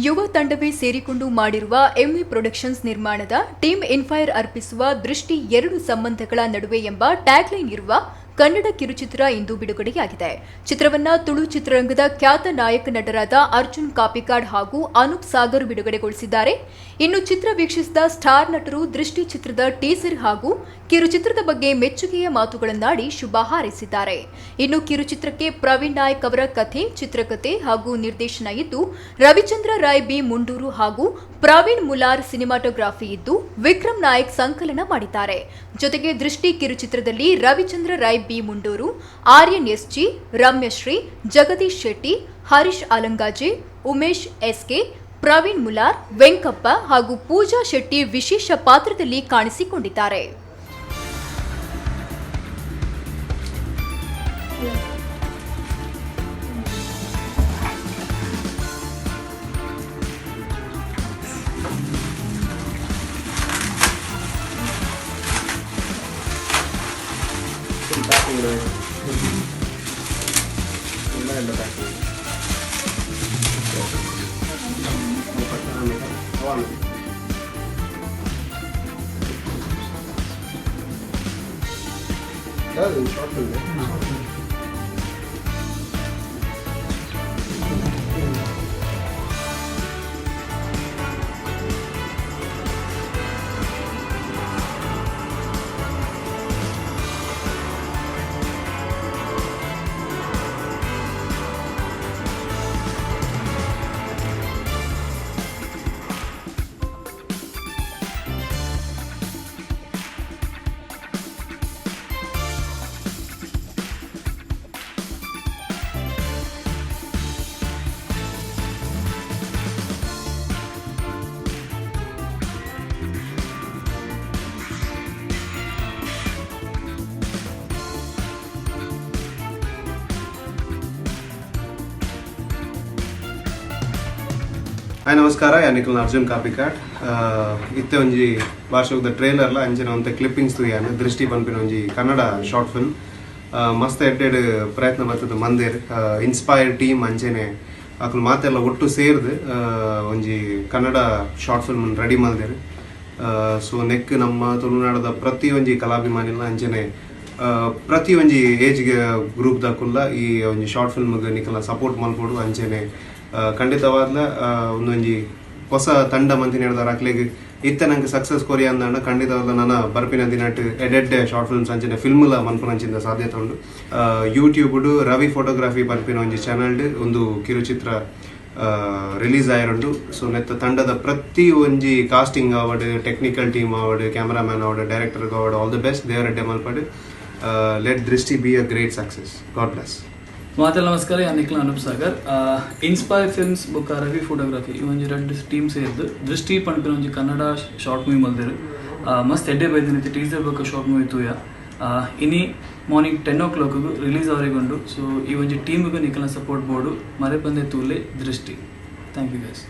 ಯುವ ತಂಡವೇ ಸೇರಿಕೊಂಡು ಮಾಡಿರುವ ಎಂವಿ ಪ್ರೊಡಕ್ಷನ್ಸ್ ನಿರ್ಮಾಣದ ಟೀಮ್ ಇನ್ಫೈರ್ ಅರ್ಪಿಸುವ ದೃಷ್ಟಿ ಎರಡು ಸಂಬಂಧಗಳ ನಡುವೆ ಎಂಬ ಟ್ಯಾಗ್ಲೈನ್ ಇರುವ ಕನ್ನಡ ಕಿರುಚಿತ್ರ ಇಂದು ಬಿಡುಗಡೆಯಾಗಿದೆ. ಚಿತ್ರವನ್ನ ತುಳು ಚಿತ್ರರಂಗದ ಖ್ಯಾತ ನಾಯಕ ನಟರಾದ ಅರ್ಜುನ್ ಕಾಪಿಕಾಡ್ ಹಾಗೂ ಅನೂಪ್ ಸಾಗರ್ ಬಿಡುಗಡೆಗೊಳಿಸಿದ್ದಾರೆ. ಇನ್ನು ಚಿತ್ರ ವೀಕ್ಷಿಸಿದ ಸ್ಟಾರ್ ನಟರು ದೃಷ್ಟಿ ಚಿತ್ರದ ಟೀಸರ್ ಹಾಗೂ ಕಿರುಚಿತ್ರದ ಬಗ್ಗೆ ಮೆಚ್ಚುಗೆಯ ಮಾತುಗಳನ್ನಾಡಿ ಶುಭ ಹಾರೈಸಿದ್ದಾರೆ. ಇನ್ನು ಕಿರುಚಿತ್ರಕ್ಕೆ ಪ್ರವೀಣ್ ನಾಯ್ಕ್ ಅವರ ಕಥೆ, ಚಿತ್ರಕಥೆ ಹಾಗೂ ನಿರ್ದೇಶನ ಇದ್ದು, ರವಿಚಂದ್ರ ರಾಯ್ ಬಿ ಮುಂಡೂರು ಹಾಗೂ ಪ್ರವೀಣ್ ಮುಲಾರ್ ಸಿನಿಮಾಟೋಗ್ರಫಿ ಇದ್ದು, ವಿಕ್ರಮ್ ನಾಯಕ್ ಸಂಕಲನ ಮಾಡಿದ್ದಾರೆ. ಜೊತೆಗೆ ದೃಷ್ಟಿ ಕಿರುಚಿತ್ರದಲ್ಲಿ Ravichandra Rai B Mundoor, Aryan SG, Ramyashree, Jagadish Shetty, Harish Alangaje, Umesh SK, Praveen Mular, Venkappa ಹಾಗೂ ಪೂಜಾ ಶೆಟ್ಟಿ ವಿಶೇಷ ಪಾತ್ರದಲ್ಲಿ ಕಾಣಿಸಿಕೊಂಡಿದ್ದಾರೆ. ಫುಲ್ ಪ್ಯಾಕಿಂಗ್, ಎಲ್ಲ ಎಲ್ಲ ಪ್ಯಾಕಿಂಗ್. ಆಮೇಲೆ ಯಾವುದು ಶಾರ್ಟ್ ಫಿಲ್ಮ್? ಹಾಯ್, ನಮಸ್ಕಾರ. ಯಾನ್ ನಿಕಲ್ನ ಅರ್ಜುನ್ ಕಾಪಿಕಾಡ್. ಇತ್ತೆ ಒಂಜಿ ಭಾಷೆದ ಟ್ರೇಲರ್ಲ ಅಂಚಿನ ಒಂತೆ ಕ್ಲಿಪ್ಪಿಂಗ್ಸ್ ತೂಯಾನ್. ದೃಷ್ಟಿ ಪನ್ಪಿನ ಒಂಜಿ ಕನ್ನಡ ಶಾರ್ಟ್ ಫಿಲ್ಮ್ ಮಸ್ತ್ ಎಡ್ಡೆಡ್ ಪ್ರಯತ್ನ ಬರ್ತದೆ ಮಂದೇರ್. ಇನ್ಸ್ಪೈರ್ಡ್ ಟೀಮ್ ಅಂಚೆನೆ ಅಕುಲು ಮಾತೆಲ್ಲ ಒಟ್ಟು ಸೇರ್ದು ಒಂಜಿ ಕನ್ನಡ ಶಾರ್ಟ್ ಫಿಲ್ಮ್ ರೆಡಿ ಮಲ್ದೆರ್. ಸೊ ನೆಕ್ ನಮ್ಮ ತುಳುನಾಡದ ಪ್ರತಿ ಒಂಜಿ ಕಲಾಭಿಮಾನಿಲ ಅಂಚೆನೆ ಪ್ರತಿ ಒಂಜಿ ಏಜ್ ಗ್ರೂಪ್ ದಕುಲ್ಲ ಈ ಒಂಜಿ ಶಾರ್ಟ್ ಫಿಲ್ಮ್ ನಿಕಲ್ನ ಸಪೋರ್ಟ್ ಮಲ್ಪೊಡು. ಅಂಚೆನೆ ಖಂಡಿತವಾದ್ಲ ಒಂದೊಂಜಿ ಹೊಸ ತಂಡ ಮಂತಿನ ಹಿಡ್ದಾರ. ಅಕ್ಲೆಗ್ ಇತ್ತೆ ನಂಗೆ ಸಕ್ಸಸ್ ಕೊರಿಯ ಅಂದಾಂಡ ಖಂಡಿತವಾದ್ಲ ನನ್ನ ಬರ್ಪಿನ ದಿನಟ್ ಎಡೆಡ್ ಶಾರ್ಟ್ ಫಿಲ್ಮ್ಸ್ ಅಂಚನೆ ಫಿಲ್ಮ್ಲ ಮನ್ಪುನಂಚಿನ ಸಾಧ್ಯತೆ ಉಂಡು. ಯೂಟ್ಯೂಬ್ ರವಿ ಫೋಟೋಗ್ರಫಿ ಪನ್ಪಿನ ಒಂಜಿ ಚಾನಲ್ ಒಂದು ಕಿರುಚಿತ್ರ ರಿಲೀಸ್ ಆಯಿರುಂಡು. ಸೊ ನೆತ್ತ ತಂಡದ ಪ್ರತಿ ಒಂಜಿ ಕಾಸ್ಟಿಂಗ್ ಆವಡ್, ಟೆಕ್ನಿಕಲ್ ಟೀಮ್ ಆವಡ್, ಕ್ಯಾಮರಾಮ್ಯಾನ್ ಆವಡ್, ಡೈರೆಕ್ಟರ್ ಆವಡ್, ಆಲ್ the best. ದೇವರೆಡ್ಡೆ ಮಲ್ಪಡ್. Let Drishti be a great success. God bless. ಮಾತೆಲ್ಲ ನಮಸ್ಕಾರ. ಯಾನ್ ನಿಕ್ಲ ಅನೂಪ್ ಸಾಗರ್. ಇನ್ಸ್ಪೈರ್ ಫಿಲ್ಮ್ಸ್ ಬೊಕ್ಕ ರವಿ ಫೋಟೋಗ್ರಫಿ ಈ ಒಂಜಿ ರಡ್ಡ್ ಟೀಮ್ ಸೇರ್ದು ದೃಷ್ಟಿ ಪನ್ಪಿನ ಒಂಜಿ ಕನ್ನಡ ಶಾರ್ಟ್ ಮೂವಿ ಮಲ್ದೆರ್. ಮಸ್ತ್ ಎಡ್ಡೆ ಬೈದಿನ ಟೀಸರ್ ಬೊಕ್ಕ ಶಾರ್ಟ್ ಮೂವಿ ತೂಯ. ಇನಿ ಮಾರ್ನಿಂಗ್ 10 ಓ ಕ್ಲಾಕ್ ರಿಲೀಸ್ ಅವರೆಗುಂಡು. ಸೊ ಈ ಒಂಜಿ ಟೀಮ್ಗೆ ನಿಕಲ್ನ ಸಪೋರ್ಟ್ ಬೋಡು. ಮರೆಪಂದೆ ತೂಲೆ ದೃಷ್ಟಿ. Thank you guys.